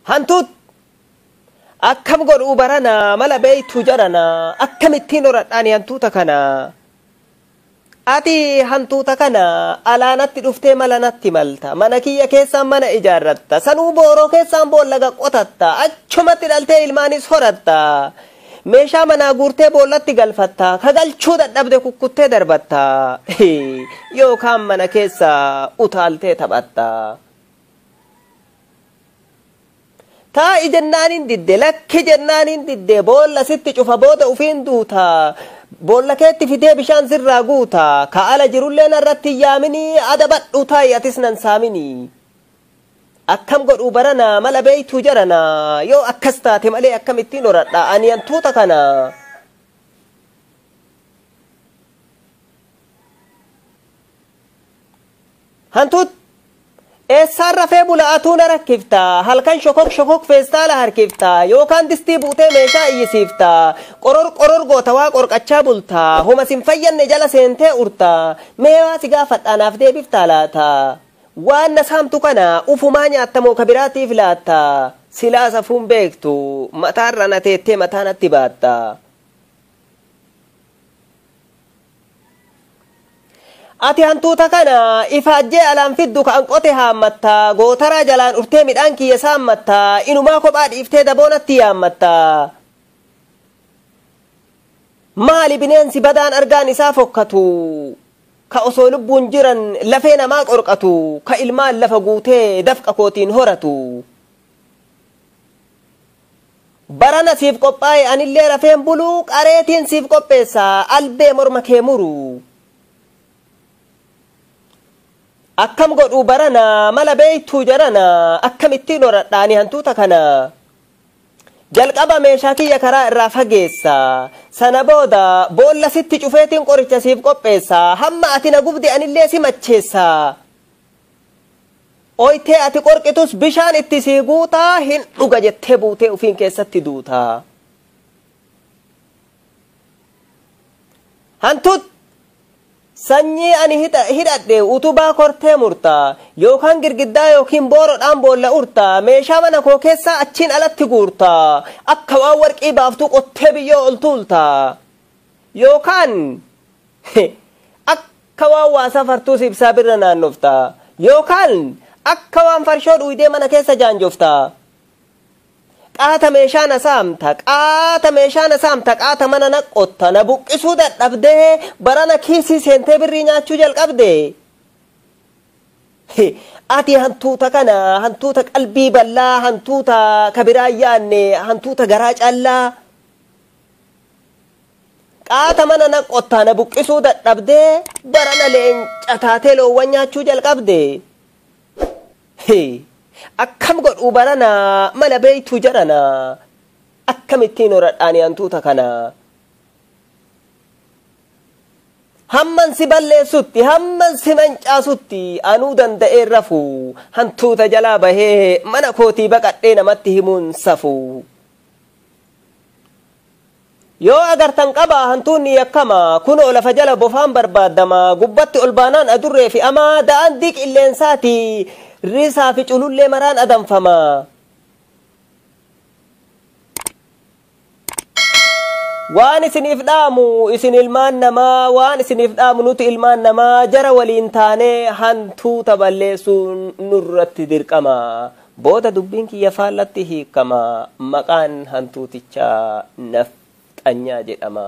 Hantuut akkam godhuu barana mala beeytuu jarana akkamittiin horadhaani hantuuta kana. Ati hantuuta kana alaanatti dhuftee mala natti malta. Mana kiyya keessaan mana ijaarratta. Sanuu booroo keessaan boolla qotatta. Achumatti dhaltee ilmaanis horatta. Meeshaa manaa guurtee boollatti galfatta. Ka galchuu dadhabde kukkuttee darbatta. Yookaan mana keessa utaaltee taphatta. Taa'i jennaan hin didde, lakki jennaan hin didde, boolla sitti cufa booda ufiin duuta. Boolla keetti fidee bishaan sirraa guuta. Ka ala jirullee narratti hin yaaminii, adabadhu taa'i atis nan saaminii. Akkam godhuu barana mala beeytuu jarana yoo akkas taate malee akkamittiin horadha ani hantuuta kana. Hantuut eessaan rafee bula atuu na rakkifta halkan shokok shokok feestaala harkifta yookaan distii buutee meeshaa iyyisiifta qoror qoror goota waa qorqachaa bulta homa sin fayyanne jala seentee urta mee waa si gaafadha naaf deebiftaa laata. Waan na saamtu kana ufumaa nyaattamoo ka biraatiif laatta silaa safuun beektu mataarra na teettee mataa natti baatta. Ati hantuuta kana ifaajjee alaan fiddu ka'an qote haammatta gootaraa jalaan urtee midhaan kiyya saammatta inumaa kophaa dhiiftee daboonatti yaammatta. Maali bineensi badaan argaan isaa fokkatu ka osoo lubbuun jiran lafee namaa qorqatu ka ilmaan lafa guutee dafqa kootiin horatu. Barana siif qophaa'e anillee rafeen buluu qareetiin siif qopheessa albee morma kee muru. Akkam godhuu barana mala beeytuu jarana akkamittiin horadhaani hantuuta kana. Jalqaba meeshaa kiyya karaa irraa fageessa. Sana booda boolla sitti cufeetiin qoricha siif qopheessa. Hamma ati na gubde anillee si macheessa. Oytee ati qorqitus bishaan itti sii guutaa hin dhuga jettee buutee ufiin keessatti duuta. Hantuut sanyii ani hidhadhe utubaa kortee murta yookaan girgiddaa yookiin booroodhaan boolla urta meeshaa mana koo keessaa achiin alatti guurta akka waan warqii baaftuu qottee biyyoo ol tuulta yookaan akka waan waa safartuu ibsaa birra naannofta yookaan akka waan farshoo dhuydee mana keessa jaanjofta. Qaata meeshaa na saamta, qaata meeshaa na saamta, qaata mana na qotta, na buqqisuu dadhabdee barana kiisii seentee birrii nyaachuu jalqabde. Ati hantuuta kana, hantuuta qalbii bal'aa, hantuuta kabiraa yaanne, hantuuta garaa callaa. Qaata mana na qotta, na buqqisuu dadhabdee barana leenca taatee loowwan nyaachuu jalqabde. Akkam godhuu barana mala beeytuu jarana akkamittiin horadhaani hantuuta kana. Hamman si balleessutti hamman si mancaasutti anuu danda'ee rafu hantuuta jalaa bahee mana kootii baqadhee namatti himuun safu. Yoo agartan qabaa hantuunni yakkama kunoo lafa jala bofaan barbaadama gubbatti ol baanaan adurree fi amaa da'andii qilleensaati. Risaa fi culullee maraan adamfama. Waan isiniif dhaamu isin ilmaan namaa waan isiniif dhaamu nuti ilmaan namaa jara waliin taanee hantuuta balleessuun nurratti dirqama. Booda dubbiin kiyya faallatti hiikama. Maqaan hantuutichaa nafxanyaa jedhama.